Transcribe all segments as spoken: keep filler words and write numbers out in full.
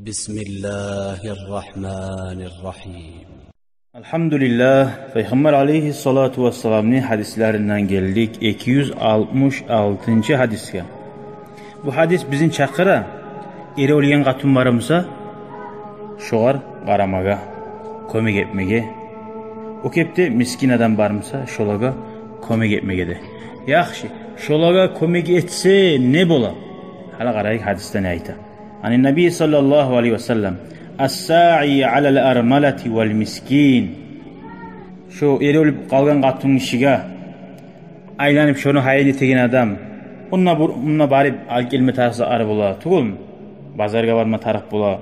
بسم الله الرحمن الرحيم. Алгьамдулиллагь, Пайхаммар алайгьиссалату вассаламны гьадислеринден гелдик эки юз алтмыш алтынчы гьадисге. Бу гьадис бизин чакъыра, эри оьлген къатын бар буса, шогъар къарамагъа, кёмек этмеге. О кепде мискин адам бар буса, шолагъа кёмек этмеге де. Яхшы, шолагъа кёмек этсе не бола? Гьали къарайыкъ, гьадисде не айта. عن النبي صلى الله عليه وسلم: الساعي على الأرملة والمسكين. Шо эри оьлюп къалгъан къатынгишиге айланып, шону гьайын этеген адам. Онда бур-, онда барып алып гелме тарыкъ затлар бола, тюгюлмю? Базаргъа барма тарыкъ бола.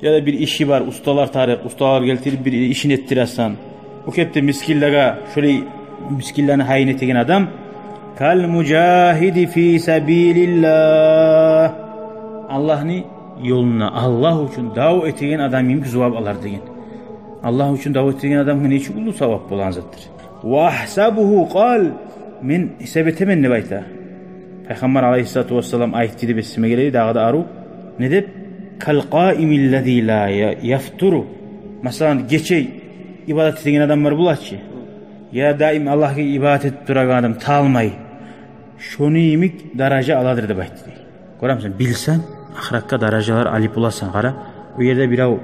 Яда бир иши бар, усталар тарыкъ, усталар гелтирип бир ишин этдиресен. О кепде мискинлеге, шолай мискинлени гьайын этеген адам. كالمجاهد في سبيل الله. Аллагьны ёлунда, Аллагь учун дав этеген адам йимик зувап алар деген. Аллагь учун дав этеген адамгъа нечик уллу савап болагъан затдыр. وأحسبه قال, мен гьисап этемен деп айта. Пайхаммар алайгьиссалату вассалам айтды деп эсиме геле, дагъы да арив. Не деп? كالقائم الذي لا ي-, يفتر. Масала, гече ибадат этеген адамлар бола чы. Я даим Аллагьгъа ибадат этип турагъан адам, талмай. Шону йимик даража аладыр деп айтды дей. Гёремисен, билсенг, ахыратгъа даражалар алып боласан. Къара, бу ерде бирев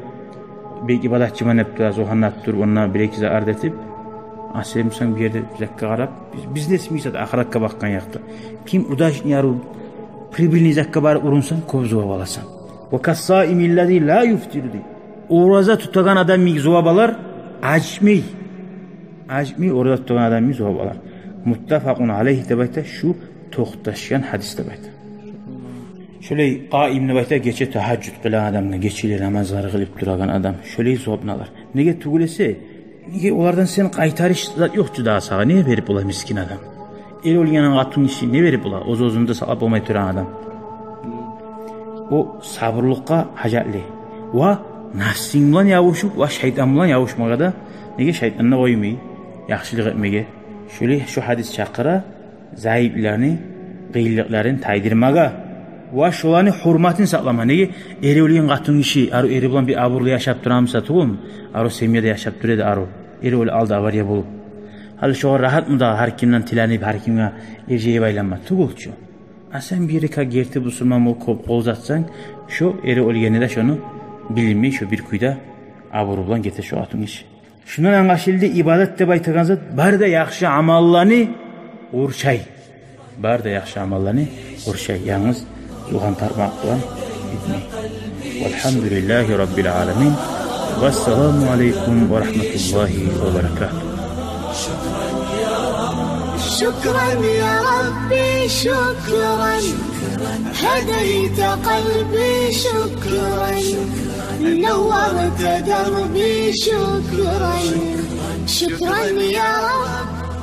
бек ибадатчыман деп тура, зугьанлап туруп, онда бир-эки зат арт этип, а сен бусанг бу ерде бир затгъа къарап, биз-, бизнес мисал ахыратгъа бакъгъан якъда. Ким удачный, арив, прибыльный затгъа барып урунсанг, кёп зувап аласан. وكالصائم الذي لا يفطر дей. Ораза тутагъан адам йимик зувап алар, ачмай. Ачмай, ораза тутагъан адам йимик зувап алар. متفق عليه деп айта, шу токъташгъан гьадис деп айта. Шолай къаим деп айта, гече тагьажжуд къылагъан адамгъа, гечелер намазлар къылып турагъан адам. Шолай зувапны алар. Неге тюгюл эсе, неге олардан сен къайтарыш зат ёкъ чу дагъы сагъа. Не берип бола мискин адам? Эри оьлген къатынгиши не берип бола? Оьз-оьзюн де сакълап болмай турагъан адам. О сабурлукъгъа гьажатлы. Ва нафсинг булан ябушуп, ва шайтан булан ябушмагъа да. Неге шайтан да къоймай яхшылыкъ этмеге. Шолай шу гьадис чакъыра заиплени къыйынлыкъларын тайдырмагъа ва шоланы гьюрматын сакълама. Неге? Эри оьлген къатынгиши, арив, эри булан бир абурлу яшап тура буса тюгюлмю? Арив семьяда яшап тура эди, арив. Эри оьлюп къалды авария болуп. Гьали шогъар рагьатмы дагъы гьар кимден тиленип, гьар кимге иржайып айланма? Тюгюл чю. А сен бир-эки герти бусурман болуп кёп къол узатсанг, шо эри оьлгени де шону билинмей, шо бир кюйде абуру булан гете шо къатынгиши. Шундан англашылды, ибадат деп айтагъан зат бары да яхшы амалланы къуршай. Бары да яхшы амалланы къуршай. Янгыз зугьан тармакъ булан битмей. والحمد لله رب العالمين. والسلام عليكم ورحمة الله وبركاته. شكرا يا ربي، شكرا. هديت قلبي، شكرا. نورت دربي، شكرا. شكرا يا رب.